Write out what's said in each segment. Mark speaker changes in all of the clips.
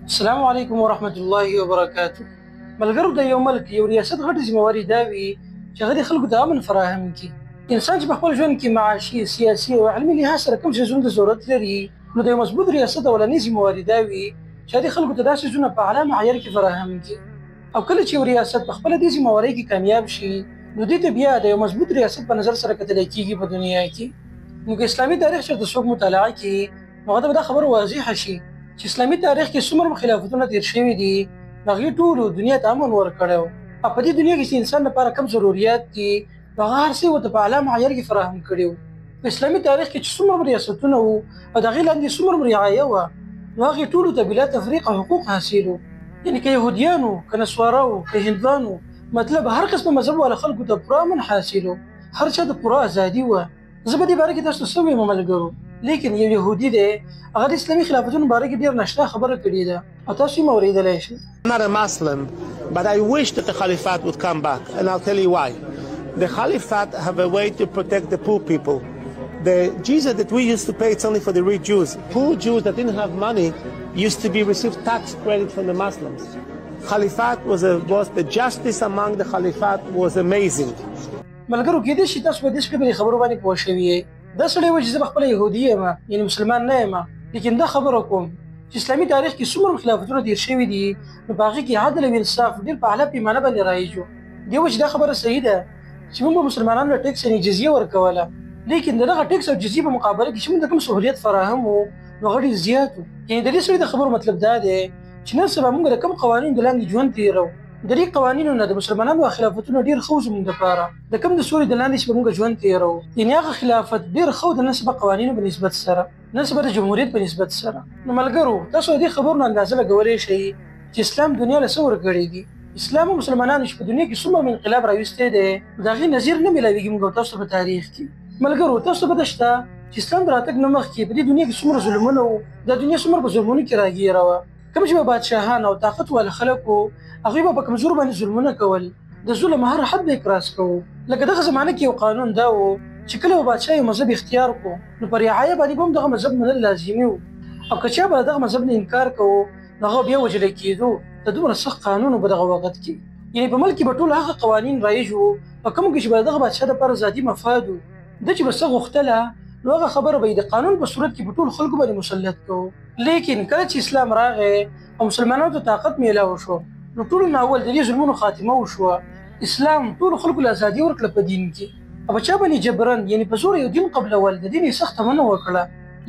Speaker 1: السلام علیکم ورحمت الله وبرکاته. ملګرو، د یو ملک یو ریاست غټه ذمه دا وي چې هغه د خلکو ته امن فراهم کړي. انسان چې په خپل ژوند کې معاشي، سیاسي او علمي لحاظ سره کوم څیزونو ته ضرورت لري، نو د یو مضبوط ریاست اولنۍ ذمه دا وي چې هغه خلکو ته دا څیزونه په اعلی معیار کې فراهم کړي. او کله چې یو ریاست په خپله دې ذمه وارۍ کې کامیاب شي، نو دې ته بیا د یو مضبوط ریاست په نظر سره کتلی کېږي په دنیا کې. نو که اسلامي تاریخ چېرته څوک مطالعه کړي، نو هغه ته به دا خبره واضحه شي چې اسلامي تاریخ کې څومره خلافتونه تېر شوي دي، هغې ټولو دنیا ته امن ورکړی او په دې دنیا کې چې انسان لپاره کوم ضروریات دي، هغه هر څه ورته په اعلی معیار کې فراهم کړي وو. په اسلامي تاریخ کې چې څومره ریاستونه وو او د هغې لاندې څومره رعایه وه، نو هغې ټولو ته بلا تفریق حقوق حاصل وو. یعنې که یهودیانو، که نصارا وو، که هندوانو، مطلب هر قسم مذهب والا خلکو ته پوره امن حاصل و، هر چا ته پوره ازادي وه. زه په دې باره کې تاسو ته څه ووایم ملګرو، لیکن یو یهودي دی، هغه د اسلامي خلافتونو باره کې ډېر ناشنا خبره کړې ده او تاسو یې هم اورېدلی شئ.
Speaker 2: I'm not a Muslim, but I wish that the Caliphate would come back, and I'll tell you why. The Caliphate have a way to protect the poor people. The jizya that we used to pay, it's only for the rich Jews. Poor Jews that didn't have money used to be received tax credit from the Muslims. Caliphate was the justice among the Caliphate was amazing.
Speaker 1: ملګرو، کېدای شي تاسو په دې سړي باندې خبرو باندې پوه شوي یئ. دا سړی وایي چې زه به خپله یهودي یم، یعنې مسلمان نه یم، لیکن دا خبره کوم چې اسلامي تاریخ کې څومره خلافتونه تېر شوي دي، نو په هغې کې عدل او انصاف ډېر په اعلی پیمانه باندې رایج و. دی وایي چې دا خبره صحیح ده چې موږ به مسلمانانو له ټیکس یعنې جزیه ورکوله، لیکن د دغه ټیکس او جزیې په مقابله کې چې موږ ته کوم سهولیت فراهم و، نو هغه ډېر زیات و. یعنې د دې سړي د خبرو مطلب دا دی چې نن سبا موږ د کوم قوانینو د لاندې ژوند تېرو، د دې قوانینو نه د مسلمانانو خلافتونه ډېر ښه وو زموږ دپاره. د کوم د سوري د لاندې چې به موږ ژوند تېرو، یعنې هغه خلافت ډېر ښه و د نن سبا قوانینو په نسبت سره، نن سبا د جمهوریت په نسبت سره. نو ملګرو، تاسو د دې خبرو نه اندازه لګولی شئ چې اسلام دنیا له څه ورکړي دي. اسلام او مسلمانانو چې په دنیا کې څومره انقلاب راویستی دی، د هغې نظیر نه میلاویږي موږ تاسو په تاریخ کې. ملګرو، تاسو ته پته شته چې اسلام د راتګ نه مخکې په دې دنیا کې څومره ظلمونه وو، دا دنیا څومره په ظلمونو کې راګیره وه. کوم چې به بادشاهان او طاقت والا خلک وو، هغوی به په کمزورو باندې ظلمونه کول، د ظلم هر حد به یې کراس کوو. لکه دغه زمانه کې یو قانون دا و چې کله به بادشاه یو مذهب اختیار کړو، نو په رعایه باندې به هم دغه مذهب منل لازمي و، او که چا به دغه مذهب نه انکار کوو، نو هغه بیا وژل کېدو. د دومره سخت قانون و په دغه وخت کې. یعنې په ملک کې به ټول هغه قوانین رایج وو په کومو کې چې به دغه بادشاه دپاره ذاتي مفاد و. ده چې به څه غوښتله، نو هغه خبره به یې د قانون په صورت کې په ټولو خلکو باندې مسلط کوو. لیکن کله چې اسلام راغی او مسلمانانو ته طاقت میلاو شو، نو ټولو نه اول د دې ظلمونو خاتمه وشوه. اسلام ټولو خلکو له ازادي ورکړه په دین کې، او په چا باندې جبرن یعنې په زور یو دین قبلول د دین یې سخته منع وکړه.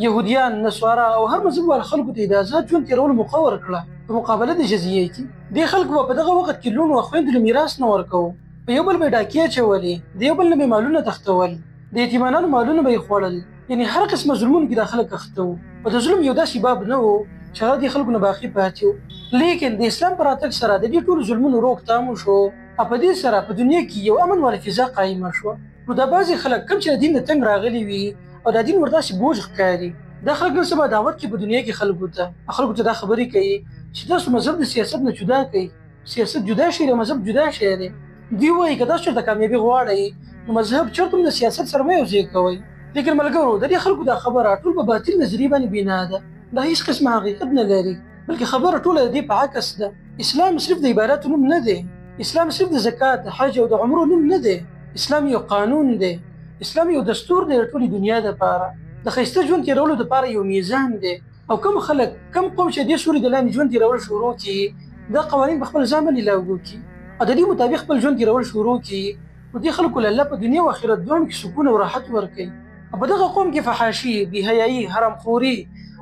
Speaker 1: یهودیان، نصارا او هر مذهب والا خلکو ته یې د ازاد ژوند تېرولو موقع ورکړه په مقابله د جزیې کې. دې خلکو به په دغه وخت کې لوڼو او خویندو له میراث نه ورکوو، په یو بل به یې ډاکې اچولې، د یو بل نه به یې مالونه تښتول، د یتیمانانو مالونه به یې خوړل. یعنې هر قسمه ظلمونو کې دا خلک اخته وو، او د ظلم یو داسې باب نه و چې هغه دې خلکو نه باقي پاتې و. لیکن د اسلام په راتګ سره د دې ټولو ظلمونو روک تام وشو، او په دې سره په دنیا کې یو امن والا فضا قایمه شوه. نو دا بعضې خلک کوم چې د دین نه تنګ راغلي وي او دا دین ورته داسې بوج ښکاري، دا خلک نن سبا دعوت کوي په دنیا کې خلکو ته، خلکو ته دا خبرې کوي چې تاسو مذهب د سیاست نه جدا کړئ، سیاست جدا شی دی، مذهب جدا شی دی. دوی وایي که تاسو چېرته کامیابي غواړئ، نو مذهب چېرته هم د سیاست سره مه یو ځای کوئ. لیکن ملګرو، د دې خلکو دا خبره ټول په باطل نظریې باندې بنا ده، دا هیڅ قسمه حقیقت نه لري، بلکې خبره ټوله د دې په عکس ده. اسلام صرف د عبادتو نوم نه دی، اسلام صرف د زکات، حج او د عمرو نوم نه دی. اسلام یو قانون دی، اسلام یو دستور دی د ټولې دنیا دپاره، د ښایسته ژوند تېرولو دپاره یو میزان دی. او کوم خلک، کوم قوم چې د دې سوري د لاندې ژوند تېرول شروع کړي، دا قوانین په خپل ځان باندې لاګو کړي او د دې مطابق خپل ژوند تېرول شروع کړي، نو دې خلکو له الله په دنیا او آخرت دواړو کې سکون او راحت ورکوي. او په دغه قوم کې فحاشي، بېحیایي، حرامخوري،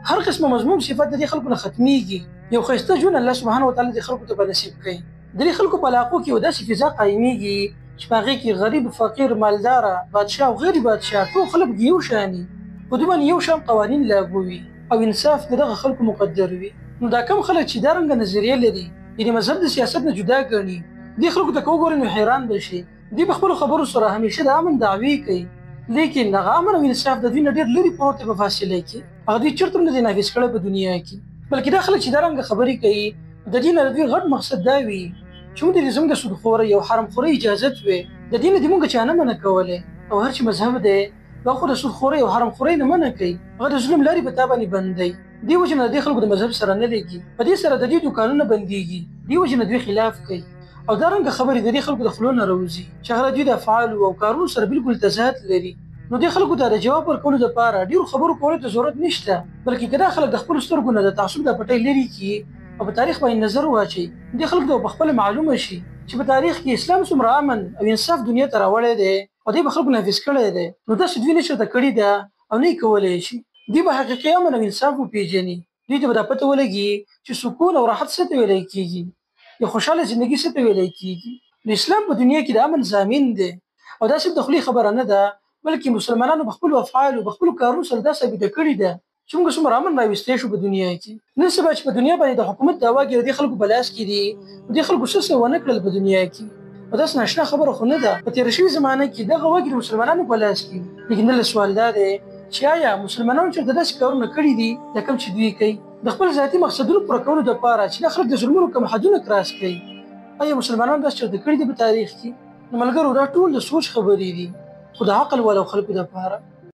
Speaker 1: هر قسمه مذموم صفت د دې خلکو نه ختمېږي. یو ښایسته ژوند الله سبحانه وتعالی دې خلکو ته به نصیب کوي. د دې خلکو په علاقو کې یو داسې فضا قایمېږي چې په هغې کې غریب، فقیر، مالداره، بادشاه او غیر بادشاه ټول خلک یو شان وي، په دوی باندې یو شان قوانین لاګو وي او انصاف د دغه خلکو مقدر وي. نو دا کم خلک چې دا رنګه نظریه لري، یعنې مذهب د سیاست نه جدا ګڼي، دې خلکو ته که وګورئ نو حیران به شي. دوی په خپلو خبرو سره همیشه د امن دعوې کوي، لیکن هغه امن او انصاف د دوی نه ډېر لرې پروت دی په فاصله کې، هغه دوی چېرته هم نه دی نافذ کړی په دنیا کې. بلکې دا خلک چې دا رنګه خبرې کوي، د دې نه د دوی غټ مقصد دا وي چې موږ ته زموږ د سودخورۍ او حرامخورۍ اجازت وي، د دې نه دې موږ چا نه منع کولی، او هر چې مذهب دی هغه خو د سودخورۍ او حرامخورۍ نه منع کوي، هغه د ظلم لارې په تا باندې بندوي. دې وجې نه د دې خلکو د مذهب سره نه لګي، په دې سره د دې دوکانونه بندیږي، دې وجې نه دوی خلاف کوي. او دا رنګه خبرې د دې خلکو د خولو نه راوځي چې هغه د دوی د افعالو او کارونو سره بالکل تضاد لري. نو دې خلکو ته د جواب ورکولو دپاره ډېرو خبرو کولو ته ضرورت نشته، بلکې که دا خلک د خپلو سترګو نه د تعصب دا پټۍ لرې کړي او په تاریخ باندې نظر واچوي، دې خلکو ته به پخپله معلومه شي چې په تاریخ کې اسلام څومره امن او انصاف دنیا ته راوړی دی او دی به خلکو نافذ کړی دی. نو داسې دوی نه چېرته کړې ده او نه یې کولی شي. دوی به حقیقي امن او انصاف وپېژني، دوی ته به دا پته ولګي چې سکون او راحت څه ته ویلی کېږي، یو خوشحاله زندګي څه ته ویلی کېږي. نو اسلام په دنیا کې د امن ضامن دی او دا صرف د خولې خبره نه ده، بلکې مسلمانانو په خپلو افعالو، په خپلو کارونو سره دا ثابته کړې ده چې موږ څومره امن راویستی شو په دنیا کې. نن سبا چې په دنیا باندې د حکومت دا واګې د دې خلکو په لاس کې دي، نو دې خلکو څه څه ونه کړل په دنیا کې. او داسې ناشنا خبره خو نه ده، په تېره شوې زمانه کې دغه واګې د مسلمانانو په لاس کې وي. لیکن دلته سوال دا دی چې آیا مسلمانانو چېرته داسې کارونه کړي دي لکه کوم چې دوی کوي د خپل ذاتي مقصدونو پوره کولو دپاره، چې دا خلک د ظلمونو کوم حدونه کراس کوي؟ آیا مسلمانانو داسې چېرته کړي دي په تاریخ کې؟ نو ملګرو، دا ټول د سوچ خبرې دي، خو د عقل والو خلکو دپاره.